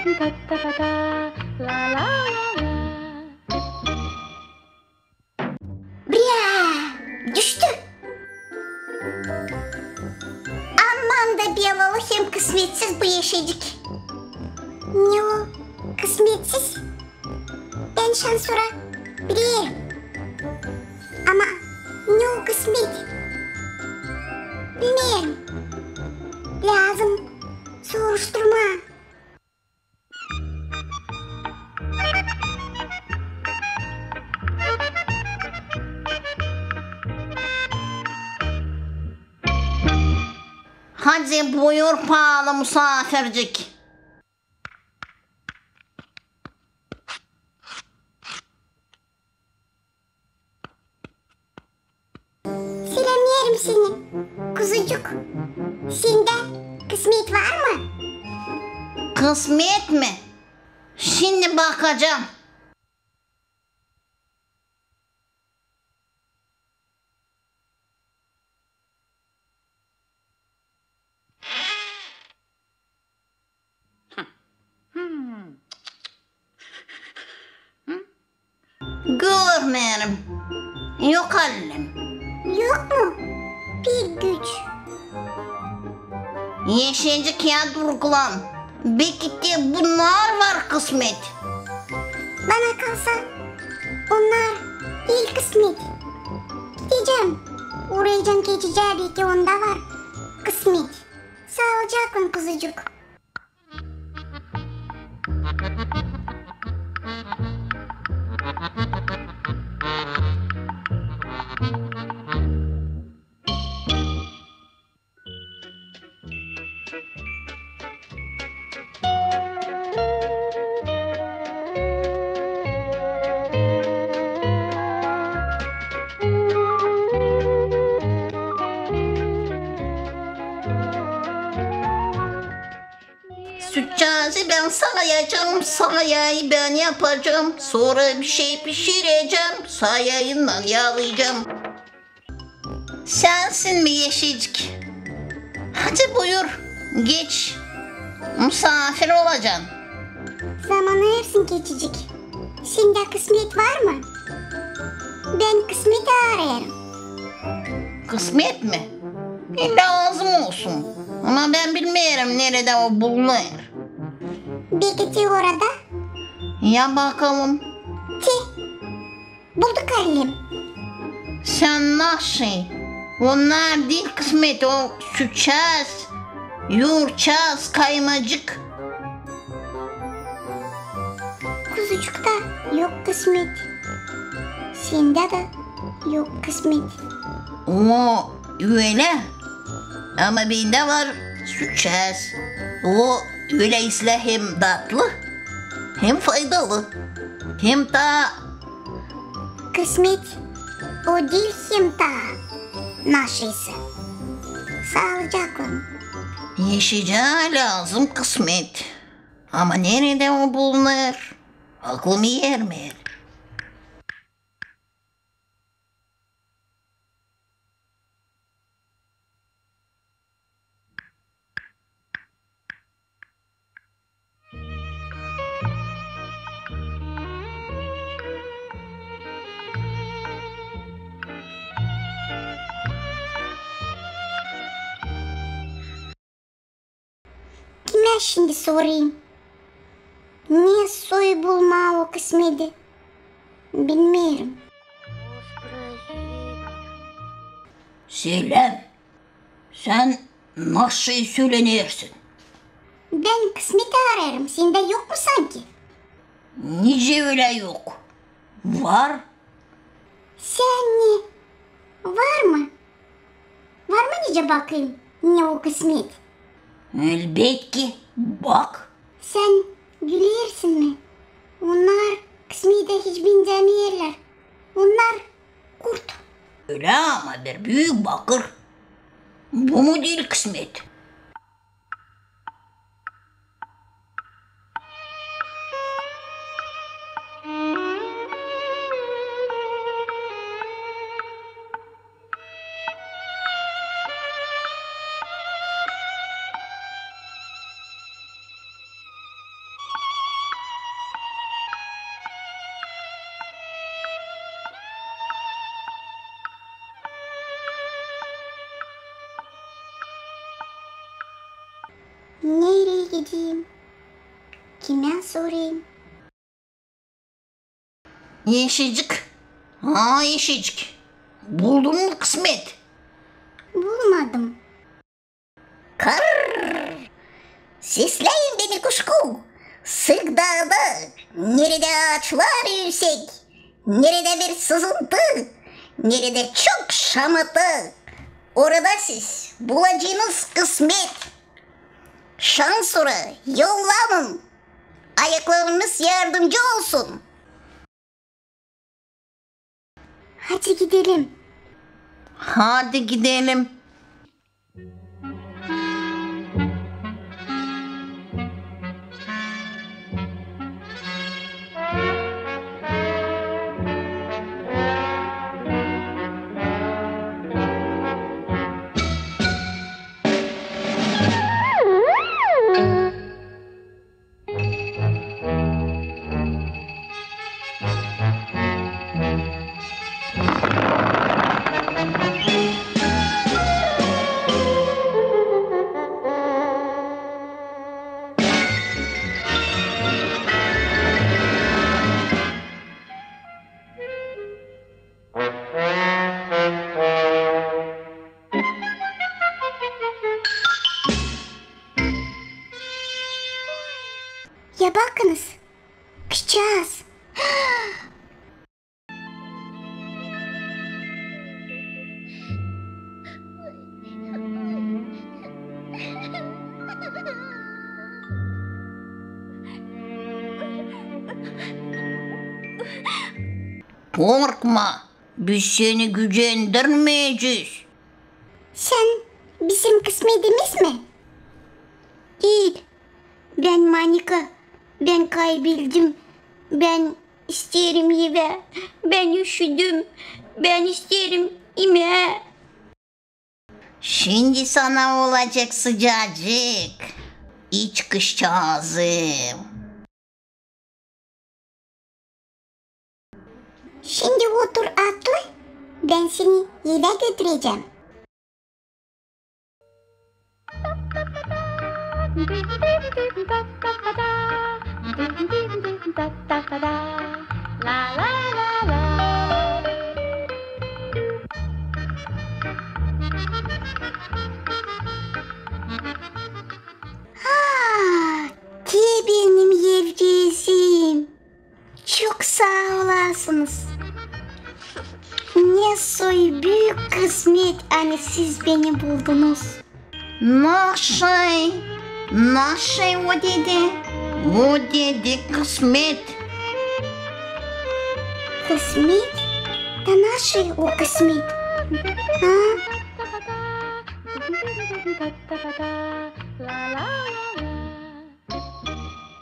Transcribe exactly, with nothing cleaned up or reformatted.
Ta, ta, ta, ta, la, la, la, la. Brä! Düştü. Aman da belalı hem kısmetsiz bu eşecik. Ne o kısmetsiz? Bän şansora bilerim. Ama ne o kısmet? Bilmeerim. Lääzım soruşturmaa. Hadi buyur, paalı musaafircik. Selämeerim seni, kuzucuk. Sendä kısmet var mı? Kısmet mi? Şindi bakacam. Görmeerim. Yok, allem. Yok mu? Pek güç. Eşecik, ya durglan. Beki te bunnar var kısmet. Bana kalsa, onnar diil kısmet. Gidecäm, uurayacam keçicää, beki onda var kısmet. Saalıcaklan, kuzucuk. Sütçääzi bän saayacam, saayı bän yapacam, sora bişey pişirecäm, saayınnan yaalayacam. Sänsin mi, eşecik? Hadi buyur, geç. Musaafir olacan. Zamanı ersin, keçicik. Sendä kısmet var mı? Bän kısmet arêêrım. Kısmet mi? E, lääzım olsun. Ama bän bilmeerim, neredä o bulunêr. Beki te orada? Ya bakalım. Te. Bulduk, allem. Sän nasıl? Onnar diil kısmet, o sütçääz, yuurtçaaz, kaymacık. Kuzucukta yok kısmet. Sendä dä yok kısmet. O ölä. Ama bendä var sütçääz. O ölä islää hem datlı, hem faydalı, hem taa kısmet o diil hem taa nasıl sä. Saalıcaklan. Eşecää lääzım kısmet. Ama neredä o bulunêr? Aklım ermeer. Kimä şindi sorayım? Ne soy bulmaa o kısmeti? Bilmeerim. Seläm. Sän nasıl sölenersin? Bän kısmet arêêrım, sendä yok mu sanki? Nicä ölä yok? Var. Sän ne? Var mı? Var mı, nicä bakayım, ne o kısmet? Elbetki, bak. Sän gülersin mi? Onnar kısmetä hiç benzämeerlär. Onnar kurt. Ölä, ama bir büük bakır. Bu mu diil kısmet? edeyim? Kimä sorayım? Eşecik. Aa, eşecik. Buldun mu kısmet? Bulmadım. Karr! Sesläyin beni, kuşku! Sık daada, neredä aaçlar üüsek, neredä bir sızıntı, neredä çok şamata, orada siz bulacenız kısmet. Şansora yollanın, ayaklarınız yardımcı olsun. Hadi gidelim. Hadi gidelim. Ya bakınız, kızçaaz. Korkma, biz seni gücendirmeyecez. Sän bizim kısmetimiz mi? Diil. Bän Monika, bän kaybeldim. Bän isteerim evä. Bän üşüdüm. Bän isteerim imää. Şindi sana olacek sıcacık. İç, kızçaazım. Şindi otur atlı, bän seni evä götürecäm. Ha, te benim evcizim. Çok saa olasınız. Ne soy büük kısmet, ani siz beni buldunuz. Naşey, naşey o dedi, o dedi kısmet. Kısmet? Da naşey o kısmet? Ha?